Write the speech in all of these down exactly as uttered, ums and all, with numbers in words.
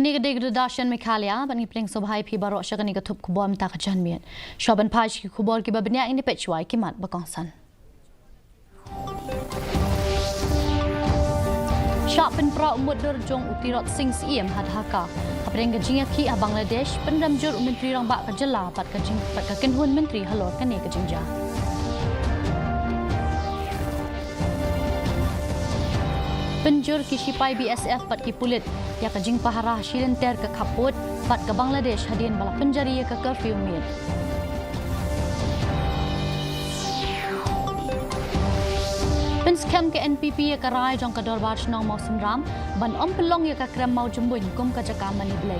Kane ka dei ka Doordarshan Meghalaya, bad ngi pdiang sngewbha ïa phi baroh sha kane ka thup khubor mynta ka janmiet. Shuwa ban phai sha ki khubor kiba bniah, ngin ïa peit shuwa ïa ki mat ba kongsan. Shah pynpra u mutdur jong u Tirot Sing Syiem ha Dhaka. Hapdeng ka jingïakhih ha Bangladesh, pynrem jur u Myntri Rangbah ka jylla bad ka jing, bad ka kynhun myntri halor kane ka jingjia. Pynjur ki shipai B S F bad ki pulit ïa ka jingpahara ha shilynter ka khappud bad ka Bangladesh hadien ba la pynjari ïa ka curfew miet. Pynskhem ka N P P ïa ka rai jong ka Dorbar Shnong Mawsynram ban ym pynlong ïa ka krem Mawjymbuin kum ka jaka mane Blei.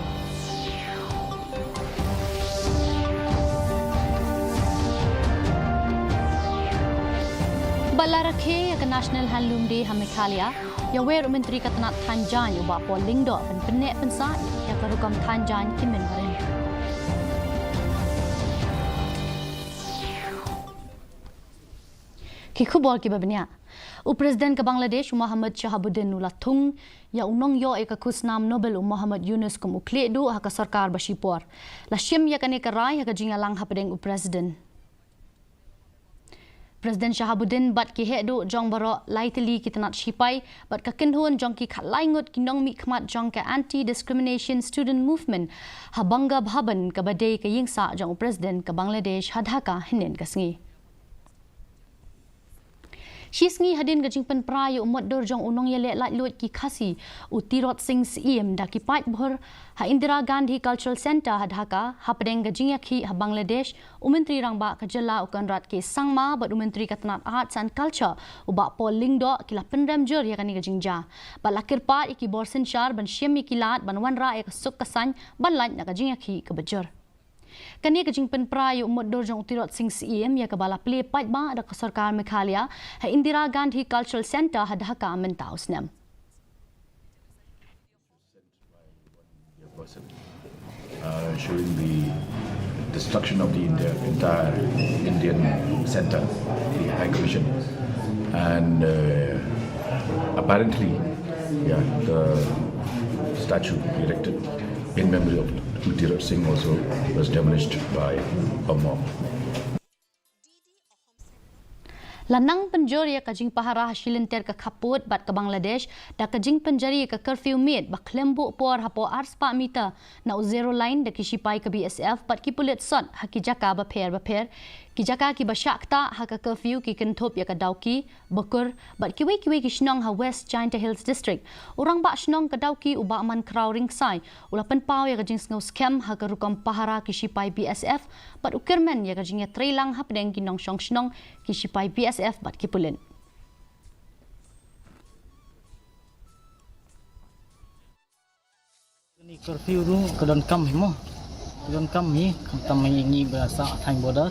Bad la rakhe ïa ka National Handloom Day ha Meghalaya, ïawer u Myntri ka tnat thaiñ jaiñ u Bah Paul Lyngdoh ban pynneh pynsah ïa ka rukom thaiñ jaiñ ki mynbarim. Ki khubor kiba bniah. U President ka Bangladesh, u Mohamed Shahabuddin, u la thung ïa u nongïoh ïa ka khusnam Nobel, u Mohamed Yunus, kum u khlieh duh ha ka sorkar ba shipor. La shim ïa kane ka rai ha ka jingïalang hapdeng u President. President Shahabuddin bad ki heh duh jong baroh lai tylli ki tnat shipai bad ka kynhun jong ki khatlai ngut ki nongmihkhmat jong ka Anti Discrimination Student Movement ha Banga Bhavan, kaba dei ka ïingsah jong u President ka Bangladesh, ha Dhaka hynnin ka sngi. Shi sngi hadien ka jingpynpra ïa u mutdur jong u nongïaleh laitluid ki Khasi, u Tirot Sing Syiem, da ki paidbah ha Indira Gandhi Cultural Centre ha Dhaka, hapdeng ka jingïakhih ha Bangladesh, u Myntri Rangbah ka jylla, u Conrad K Sangma, bad u Myntri ka tnat Arts and Culture, u Bah Paul Lyngdoh, ki la pynrem jur ïa kane ka jingjia. Bad la kyrpad ïa ki bor synshar ban shim ïa ki lad ban wanrah ïa ka suk ka saiñ ban lait na ka jingïakhih kaba jur. Kane ka jingpynpra ïa u mutdur jong u Tirot Sing Syiem, ïa kaba la plie paidbah da ka sorkar Meghalaya ha Indira Gandhi Cultural Centre ha Dhaka mynta u snem. Uh, showing the destruction of the India, entire Indian Centre, the High Commission, and uh, apparently, yeah, the statue erected in memory of Tirot Singh also was demolished by a mob. La nang pynjur ïa ka jingpahara ha shilynter ka khappud bad ka Bangladesh da ka jingpynjari ïa ka curfew miet ba khlem buh por hapoh arspah meter na u zero line da ki shipai ka B S F bad ki pulit sot ha ki jaka bapher bapher. Ki jaka kiba shah ktah ha ka curfew ki kynthup ïa ka Dawki, Bakur bad kiwei kiwei ki shnong ha West Jaintia Hills District. U Rangbah Shnong ka Dawki, u Bah Mankhraw Rynksai, u la pynpaw ïa ka jingsngew skhem ha ka rukom pahara ki shipai B S F bad u kyrmen ïa ka jingïatreilang hapdeng ki nongshong shnong, ki shipai B S F bad ki pulit. Kane curfew ruh ka donkam hi mo. Ka donkam hi, khamtam hi ngi ba sah thaiñ border.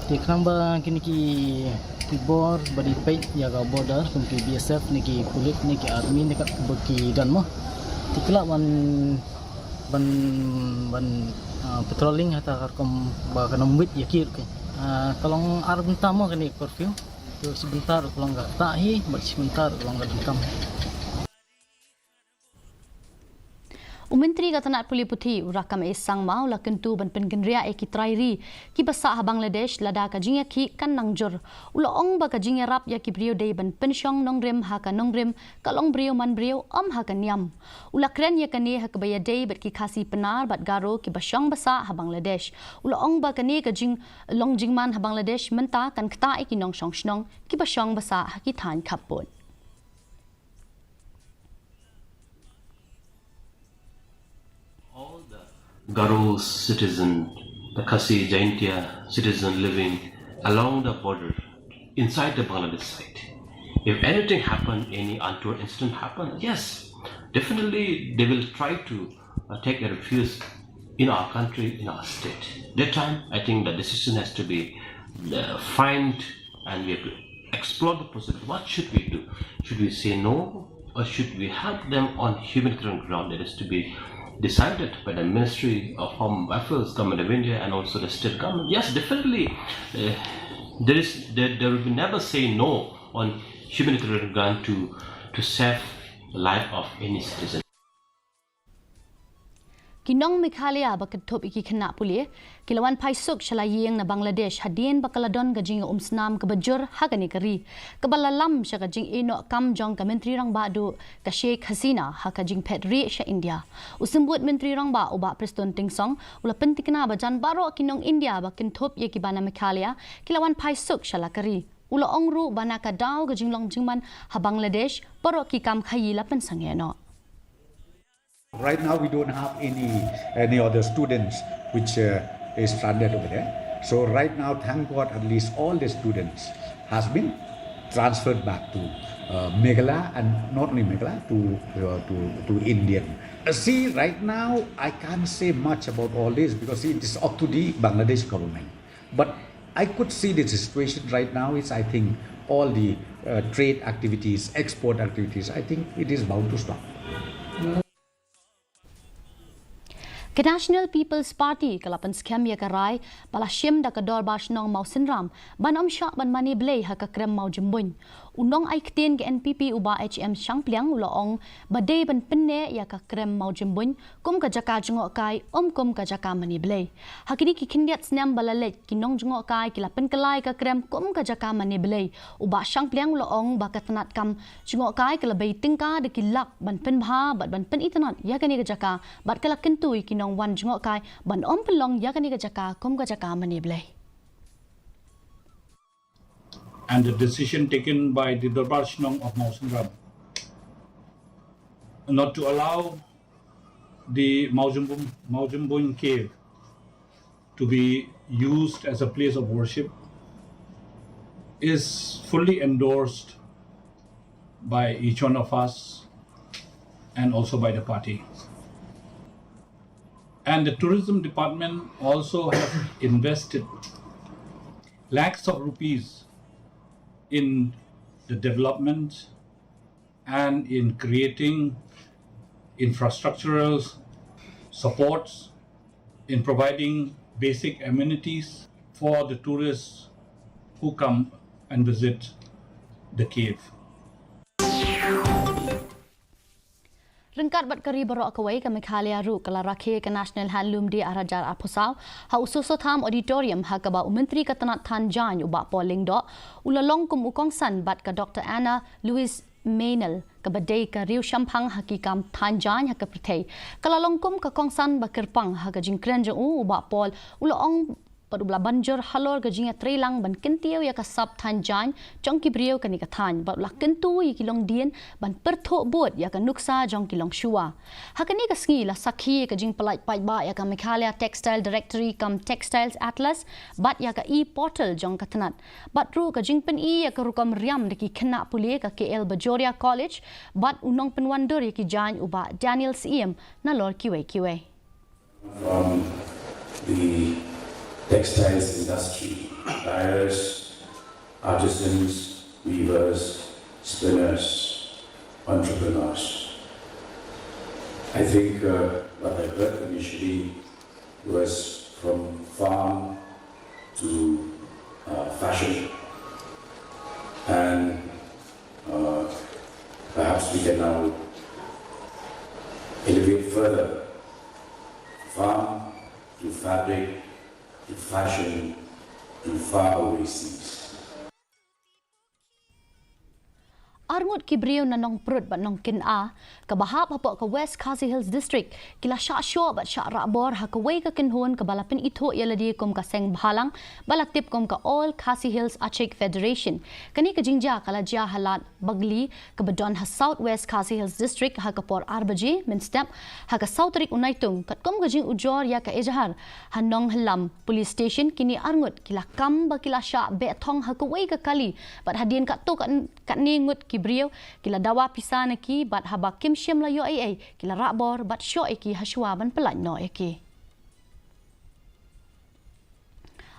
Te khnang ba kine ki, ki bor ba dei peit ïa ka border, kum ki B S F ne ki pulit ne ki army ne katba ki don mo. Te ki lah ban, ban, ban, ah, patrolling ha kata ka rukom ba kan ym wit ïa ki ruh. Ah, ka long ar bynta mo kane curfew. Te shi bynta ruh ka long ka ktah hi, bad shi bynta ruh ka long ka donkam hi. U Myntri ka tnat pule puthi, u Rakkam A Sangma, u la kyntu ban pynkynriah ïa ki trai ri kiba sah ha Bangladesh lada ka jingïakhih kan nang jur. U la ong ba ka jingïarap ïa ki briew dei ban pynshong nongrim ha ka nongrim, ka long briew man briew, ym ha ka niam. U la kren ïa kane ha kaba ïadei bad ki Khasi Pnar bad Garo kiba shong ba sah ha Bangladesh. U la ong ba kane ka jinglong jingman ha Bangladesh mynta kan ktah ïa ki nongshong shnong kiba shong ba sah ha ki thaiñ khappud. All the Garo citizen, the Khasi Jaintia citizen living along the border, inside the Bangladesh side. If anything happened, any untoward incident happened, yes, definitely they will try to uh, take a refuge in our country, in our state. That time, I think the decision has to be uh, find and we have to explore the possibility. What should we do? Should we say no, or should we help them on humanitarian ground? That is to be decided by the Ministry of Home Affairs, Government of India, and also the state government. Yes, definitely, uh, there is there, there will be never say no on humanitarian ground to to save the life of any citizen. Ki nong Meghalaya ba kynthup ïa ki khynnah pule ki la wan phai suk sha la ïing na Bangladesh hadien ba ka la don ka jingïaumsnam kaba jur ha kane ka ri, kaba la lam sha ka jingïehnoh kam jong ka Myntri Rangbah Duh ka Sheikh Hasina ha ka jingphet rieh sha India. U Symbud Myntri Rangbah u Bah Prestone Tynsong u la pyntikna ba jan baroh ki nong India ba kynthup ïa kiba na Meghalaya ki la wan phai suk sha la ka ri. U la ong ruh ba na ka daw ka jinglong jingman ha Bangladesh, baroh ki kam khaïi la pynsangeh noh. Right now, we don't have any any other students which uh, is stranded over there. So right now, thank God, at least all the students has been transferred back to uh, Meghalaya, and not only Meghalaya, to uh, to to Indian. Uh, see, right now, I can't say much about all this because see, it is up to the Bangladesh government. But I could see the situation right now is, I think, all the uh, trade activities, export activities, I think it is bound to stop. Ka National People's Party ka la pynskhem ïa ka rai ba la shim da ka Dorbar Shnong Mawsynram ban ym shah ban mane blei ha ka krem Mawjymbuin. U nongai ktien ka N P P u Bah H M Shangpliang u la ong ba dei ban pynneh ïa ka krem Mawjymbuin kum ka jaka jngohkai, ym kum ka jaka mane blei. Ha kine ki khyndiat snem ba la leit, ki nongjngohkai ki la pynkylla ïa ka krem kum ka jaka mane blei. U Bah Shangpliang u la ong ba ka tnat kam jngohkai ka la bei tyngka da ki lak ban pynbha bad ban pynitynnad ïa kane ka jaka, bad ka la kyntu ïa ki nongwan jngohkai ban ym pynlong ïa kane ka jaka kum ka jaka mane blei. And the decision taken by the Dorbar Shnong of Mawsynram not to allow the Mawjymbuin, Mawjymbuin cave to be used as a place of worship is fully endorsed by each one of us and also by the party. And the tourism department also has invested lakhs of rupees in the development and in creating infrastructural supports, in providing basic amenities for the tourists who come and visit the cave. Ryngkat bad ka ri baroh kawei, ka Meghalaya ruh ka la rakhe ka National Handloom Day ar hajar arphew saw ha u Soso Tham Auditorium, ha kaba u Myntri ka tnat than jaiñ u Bah Paul Lyngdoh u la long kum u kongsan bad ka Doctor Anna Louise Meynell kaba dei ka riewshemphang ha ki kam than jaiñ ha ka pyrthei. Ka la long kum ka kongsan ba kyrpang. Ha ka jingkren jong u, u Bah Paul u la ong bad u la ban jur halor ka jingïatreilang ban kyntiew ïa ka sap than jaiñ jong ki briew kane ka thaiñ, bad u la kyntu ïa ki longdien ban pyrthuh bud ïa ka nuksa jong ki longshuwa. Ha kane ka sngi la sakhi ïa ka jingpyllait paidbah ïa ka Meghalaya Textile Directory cum Textiles Atlas bad ïa ka e-portal jong ka tnat, bad ruh ka jingpyni ïa ka rukom riam da ki khynnah pule ka K L Bajoria College bad u nongpynwandur ïa ki jaiñ u Bah Daniel Syiem nalor kiwei kiwei. From the textiles industry, dyers, artisans, weavers, spinners, entrepreneurs. I think uh, what I heard initially was from farm to uh, fashion, and uh, perhaps we can now elevate further, farm to fabric to fashion to far away seas. Arngut ki briew na Nongprut bad Nongkynah kaba hap hapoh ka West Khasi Hills District ki la shah shoh bad shah rahbor ha kawei ka kynhun kaba la pynithuh ïa lade kum ka seng bhalang ba la tip kum ka All Khasi Hills Achik Federation. Kane ka jingjia ka la jia ha Lad Bagli kaba don ha South West Khasi Hills District ha ka por ar baje mynstep ha ka saw tarik u Naitung, katkum ka jingujor ïa ka ejahar ha Nonghyllam Police Station. Kine arngut ki la kam ba ki la shah beh thong ha kawei ka kali bad hadien katto katne ngut ki briew ki la dawa pisa na ki, bad haba kim shym la ïoh ei ei ki la rahbor bad shoh ïa ki hashwa ban pyllait noh ïa ki.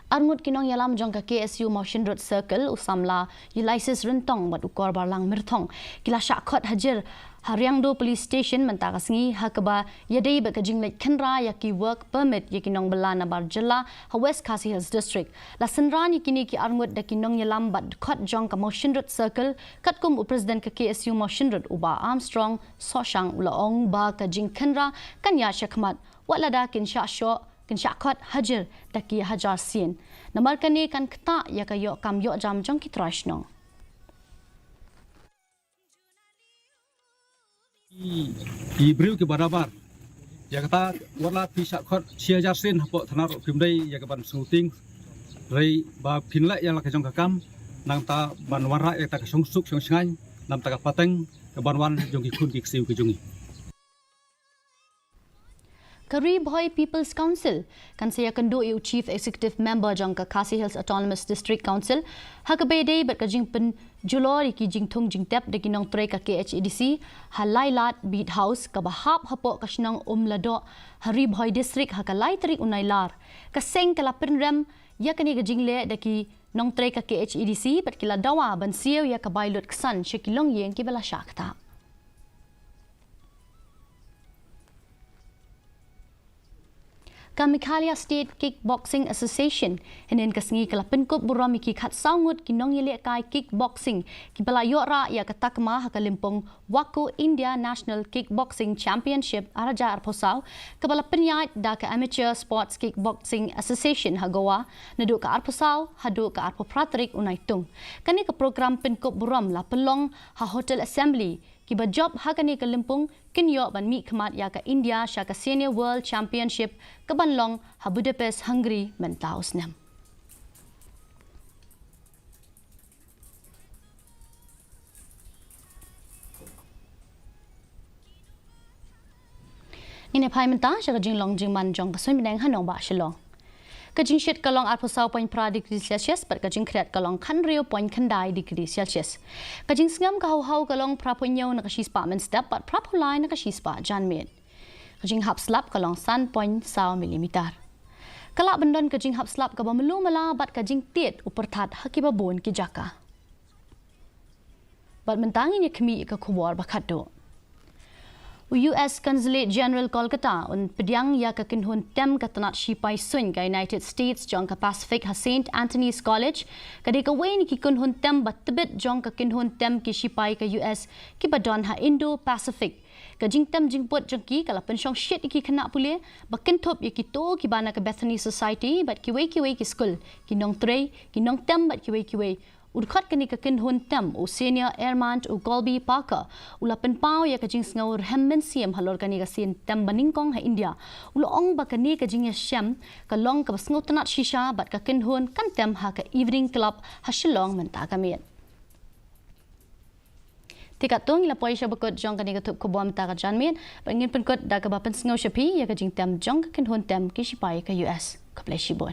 Arngut ki nongïalam jong ka K S U Mawshynrut Circle, u samla Ulysses Ryntong bad u Korbarlang Myrthong, ki la shah khot hajir ha Riangdo Police Station mynta ka sngi ha kaba ïadei bad ka jingleit khynra ïa ki work permit ïa ki nongbylla nabar jylla ha West Khasi Hills District. La synran ïa kine ki arngut da ki nongïalam bad dkhot jong ka Mawshynrut Circle, katkum u President ka K S U Mawshynrut u Bah Armstrong Sohshang u la ong ba ka jingkhynra kan ïaid shakhmat wat lada kin shah shoh, kin shah khot hajir da ki hajar sien. Namar kane kan ktah ïa ka ïoh kam ïoh jam jong ki trai shnong. Ki, ki briew ki barabar. Ïa kata wat la phi shah khot shi hajar sien hapoh thana ruh phim dei ïa ka ban sngewtieng. Hynrei ba phin leh ïa la ka jong ka kam, nangta ban wanrah ïa kata ka shongsuk shongshngaiñ namar ka pateng ka ban wan jong ki khun ki ksiew ki jong ngi. Ka Ri Bhoi People's Council kan sa ïakynduh ïa u Chief Executive Member jong ka Khasi Hills Autonomous District Council ha kaba ïadei bad ka jingpynjulor ïa ki jingthung jingtep da ki nongtrei ka K H A D C ha Lailad Beat House kaba hap hapoh ka shnong Umladoh ha Ri Bhoi District ha ka lai tarik u Nailar. Ka seng ka la pynrem ïa kane ka jingleh da ki nongtrei ka K H A D C bad ki la dawa ban siew ïa ka bai lut ksan sha ki longïing kiba la shah ktah. Ka Meghalaya State Kickboxing Association hynnin ka sngi ka la pynkup burom ïa ki khatsaw ngut ki nongïalehkai kickboxing kiba la ïoh rah ïa ka takma ha ka lympung WAKU India National Kickboxing Championship ar hajar arphew saw, kaba la pynïaid da ka Amateur Sports Kickboxing Association ha Goa naduh ka arphew saw haduh ka arphew phra tarik u Naitung. Kane ka program pynkup burom la pynlong ha Hotel Assembly. Kiba jop ha kane ka lympung kin ïoh ban mihkhmat ïa ka India sha ka Senior World Championship ka ban long ha Budapest, Hungary mynta u snem. Ngin ïa phai mynta sha ka jinglong jingman jong ka suiñ bneng ha nongbah Shillong. Ka jingshit ka long arphew saw point phra degree Celsius bad ka jingkhriat ka long khathynriew point khyndai degree Celsius. Ka jingsngem ka haw haw ka long phra point hynñiew na ka shispah mynstep bad phra point lai na ka shispah janmiet. Ka jinghap slap ka long san point saw millimeter. Ka lah ban don ka jinghap slap kaba mluh mala bad ka jingtied u pyrthat ha kiba bun ki jaka. Bad mynta ngin ïa khmih ïa ka khubor ba khatduh. U U S Consulate General Kolkata un pdiang ïa ka kynhun tem ka tnat shipai suiñ ka United States jong ka Pacific ha Saint Anthony's College, ka dei kawei na ki kynhun tem ba tbit jong ka kynhun tem ki shipai ka U S kiba don ha Indo-Pacific. Ka jingtem jingput jong ki ka la pynshong shit ïa ki khynnah pule ba kynthup ïa kito kiba na ka Bethany Society bad kiwei kiwei ki skul, ki nongtrei, ki nongtem bad kiwei kiwei. U dkhot kane ka kynhun tem, u Senior Airman u Colby Parker, u la pynpaw ïa ka jingsngew rhem mynsiem halor kane ka sien tem ba nyngkong ha India. U la ong ba kane ka jingïashem ka long kaba sngewtynnat shisha bad ka kynhun kan tem ha ka Evening Club ha Shillong mynta ka miet. Te katto ngi la poi sha ba kut jong kane ka thup khubor mynta ka janmiet, bad ngin pynkut da kaba pynsngew sha phi ïa ka jingtem jong ka kynhun tem ki shipai ka U S. Khublei shibun.